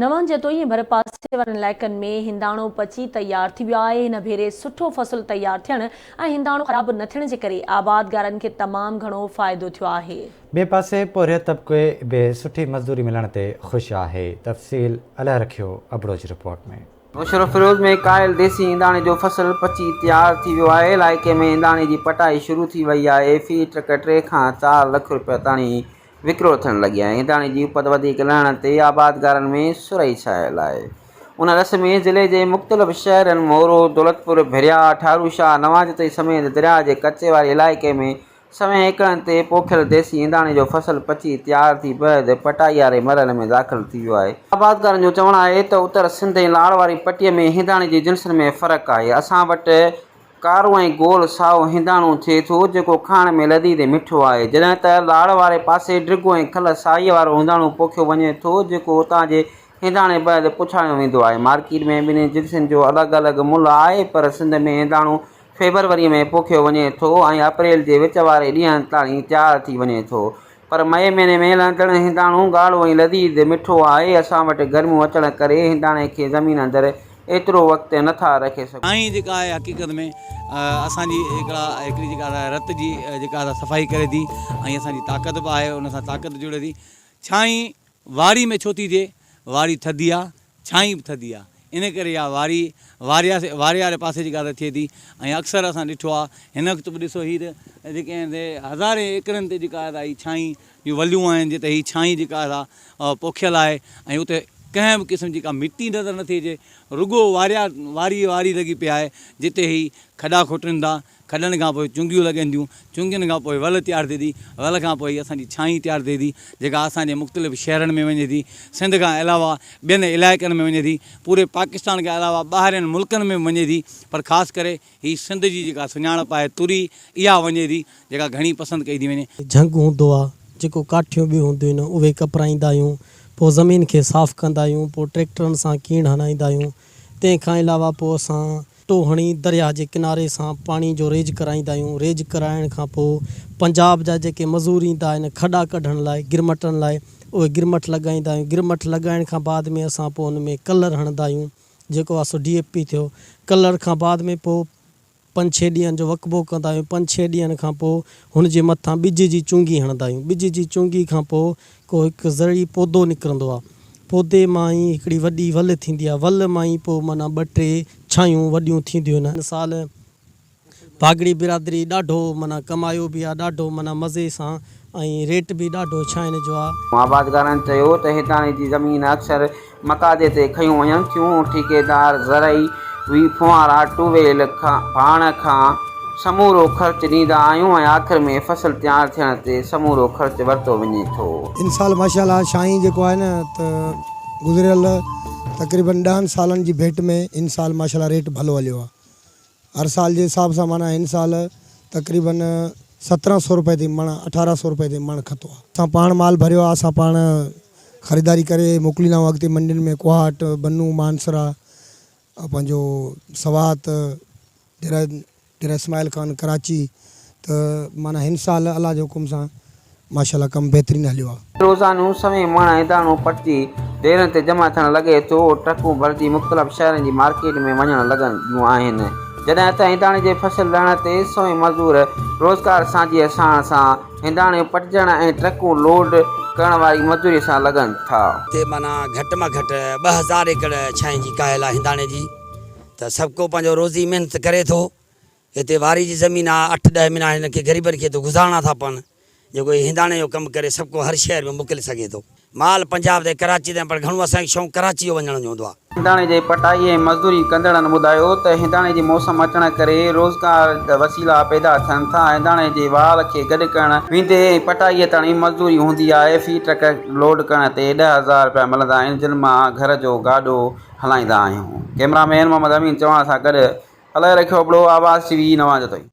نوان جتوئي ۽ ڀرپاسي وارن علائقن ۾ هنداڻو پچي تيار ٿي ويو آهي، هن ڀيري سٺو فصل تيار ٿيڻ ۽ هنداڻو خراب نه ٿيڻ جي ڪري آبادگارن کي تمام گهڻو فائدو ٿيو آهي. ٻئي پاسي پورهيت طبقي به سٺي مزدوري ملڻ تي خوش آهي، تفصيل الهه رکيو ابڙو جي رپورٽ ۾. نوشهروفيروز ۾ ڪاهل ديسي هنداڻي جو فصل پچي تيار ٿي ويو آهي، علائقي ۾ هنداڻي جي پٽائي شروع ٿي وئي آهي، في ٽرڪ ٽي کان چار لک روپيا تاڻي وڪرو ٿيڻ لڳي آهي. هنداڻي جي اپت وڌيڪ لهڻ تي آبادگارن ۾ سرهي ڇانيل آهي. ان ڏس ۾ ضلعي جي مختلف شهرن مورو، دولتپور، ڀريا، ٺاروشاهه، نوان جتوئي سميت درياهه جي ڪچي واري علائقي ۾ سوين ايڪڙن تي پوکيل ديسي هنداڻي جو فصل پچي تيار ٿي بعد پٽائي واري مرحلي ۾ داخل ٿي ويو آهي. آبادگارن جو چوڻ آهي ته اتر سنڌ ۽ لاڙ واري پٽي ۾ هنداڻي جي جنسن ۾ فرق آهي، اسان وٽ ڪارو ۽ گول سائو هنداڻو ٿئي ٿو، جيڪو کائڻ ۾ لذيذ ۽ مٺو آهي. جڏهن ته لاڙ واري پاسي ڊگهو ۽ کل سائيء وارو هنداڻو پوکيو وڃي ٿو، جيڪو اتان جي هنداڻي بعد پڇاڻيو ويندو آهي. مارڪيٽ ۾ ٻنهي جنسن جو الڳ الڳ ملهه آهي، پر سنڌ ۾ هنداڻو فيبروريء ۾ پوکيو وڃي ٿو ۽ اپريل جي وچ واري ڏينهن تائين تيار ٿي وڃي ٿو. پر مئي مهيني ۾ لهندڙ هنداڻو ڳاڙهو ۽ لذيذ مٺو آهي. اسان وٽ گرميون اچڻ ڪري هنداڻي کي زمين اندر ايترو وقت نه ٿا رکي سگهون. ڇانهين جيڪا آهي حقيقت ۾ اسان جي هڪڙا هڪڙي جيڪا رت جي جيڪا صفائي ڪري ٿي ۽ اسان جي طاقت به آهي ان سان طاقت جڙي ٿي. ڇانهين واري ۾ ڇو ٿي ٿئي؟ واري ٿڌي آ، ڇانهين به ٿڌي آ، ان ڪري اها واري وارياسي واري واري پاسي جيڪا ته ٿئي ٿي ۽ اڪثر اسان ڏٺو آ هن وقت به ڏسو هي ته جيڪي آهن سي هزارين ايڪڙن تي جيڪا آهي هي ڇانهين جون وليون آهن جتي هي ڇانهين جيڪا آهي سا پوکيل آهي ۽ اتي ڪنهن به قسم جي ڪا مٽي نظر نٿي اچي رڳو واريا واري واري لڳي پئي آهي جتي هي کڏا کوٽين ٿا کڏن کان پوء چونگيون لڳن ٿيون، چونگين کان پوء ول تيار ٿئي ٿي، ول کان پوء اسان جي ڇانهين تيار ٿئي ٿي، جيڪا اسان جي مختلف شهرن ۾ وڃي ٿي، سنڌ کان علاوه ٻين علائقن ۾ وڃي ٿي، پوري پاڪستان کان علاوه ٻاهرين ملڪن ۾ به وڃي ٿي، پر خاص ڪري هي سنڌ جي جيڪا سڃاڻپ آهي تري، اها وڃي ٿي، جيڪا گهڻي پسند ڪئي ٿي وڃي. جهنگ هوندو آ جيڪو ڪاٺيون به هونديون آهن اهي ڪپرائيندا آهيون پوء زمين کي صاف ڪندا آهيون پوء ٽريڪٽرن سان ڪيڻ هڻائيندا آهيون تنهن کان علاوه پوء اسان ٽو هڻي درياهه جي ڪناري سان پاڻي جو ريج ڪرائيندا آهيون، ريج ڪرائڻ کان پوء پنجاب جا جيڪي مزور ايندا آهن کڏا ڪڍڻ لاء گرمٽن لاء اهي گرمٽ لڳائيندا آهيون، گرمٽ لڳائڻ کان بعد ۾ اسان پوء ان ۾ ڪلر هڻندا آهيون جيڪو آهي سو ڊي اي پي ٿيو ڪلر کان بعد ۾ پوء پنج ڇهه ڏينهن جو وقفو ڪندا آهيون پنج ڇهه ڏينهن کان پوء هن جي مٿان ٻج جي چونگي هڻندا آهيون ٻج جي چونگي کان پوء ڪو هڪ زرعي پودو نڪرندو آهي پودي مان ئي هڪڙي وڏي ول ٿيندي آهي ول مان ئي پوء معنيٰ ٻه ٽي ڇانيون وڏيون ٿينديون آهن. هن سال باگڙي برادري ڏاڍو معنيٰ ڪمايو به آهي ڏاڍو معنيٰ مزي سان ۽ ريٽ به ڏاڍو ڇانين جو آهي. آبادگارن چيو ته هتاڻي جي زمين اڪثر مقاعدي تي کنيون وڃن ٿيون، ٺيڪيدار زرعي وي ڦوهارا ٽوويل ڀاڻ کان سمورو خرچ ڏيندا آهيون ۽ آخر ۾ فصل تيار ٿيڻ تي سمورو خرچ ورتو وڃي ٿو. ان سال ماشاء الله شاهين جيڪو آهي نه ته گذريل تقريبن ڏهن سالن جي ڀيٽ ۾ ان سال ماشاء الله ريٽ ڀلو هليو آهي هر سال جي حساب سان معنيٰ هن سال تقريبن سترهن سو روپئي تي مڻ اٺارهن سو روپئي تي مڻ کتو آهي. اسان پاڻ مال ڀريو آهي اسان پاڻ خريداري ڪري موڪليندا آهيون اڳتي منڊين ۾ ڪوهاٽ، بنو، مانسرا پنهنجو سوات، ڊيرا ڊيرا اسماعيل خان، ڪراچي ته معنيٰ هن سال الله جي حڪم سان ماشاء الله ڪم بهترين هليو آ. روزانو سوين مڻ ۽ داڻو پٽجي ڍيرن تي جمع ٿيڻ لڳي ٿو، ٽرڪون ڀرجي مختلف شهرن جي مارڪيٽ ۾ وڃڻ لڳنديون آهن، جڏهن ته هنداڻي جي فصل لهڻ تي سوين مزدور روزگار سانجهيء ساڻ سان هنداڻي پٽجڻ ۽ ٽرڪون لوڊ ڪرڻ واري مزدوري سان لڳن ٿا. هتي معنيٰ گهٽ مان گهٽ 2000 ايڪڙ ڇانهين جي ڪاهيل آهي هنداڻي جي ته سڀڪو پنهنجو روزي محنت ڪري ٿو. هتي واري جي زمين آ، اٺ ڏهه مھينا هنن کي غريبن کي ته گذارڻا ٿا پون، جيڪو هي هنداڻي جو ڪم ڪري سڀ ڪو هر شهر ۾ موڪلي سگهي ٿو. مال پنجاب تائين ڪراچي تائين پر گهڻو اسان کي شوق ڪراچي جو وڃڻ جو هوندو آ. هنداڻي جي پٽائي ۽ مزدوري ڪندڙن ٻڌايو ته هنداڻي جي موسم اچڻ ڪري روزگار جا وسيلا پيدا ٿين ٿا، هنداڻي جي وال کي گڏ ڪرڻ ويندي ۽ پٽائي تاڻي مزدوري هوندي آهي، في ٽرڪ لوڊ ڪرڻ تي 10,000 رپيا ملندا آهن، جن مان گهر جو گاڏو هلائيندا آهيون. ڪئميرا مين محمد امين چوهاڻ سان گڏ الهه رکيو ابڙو، آواز ٽي وي، نوان جتوئي.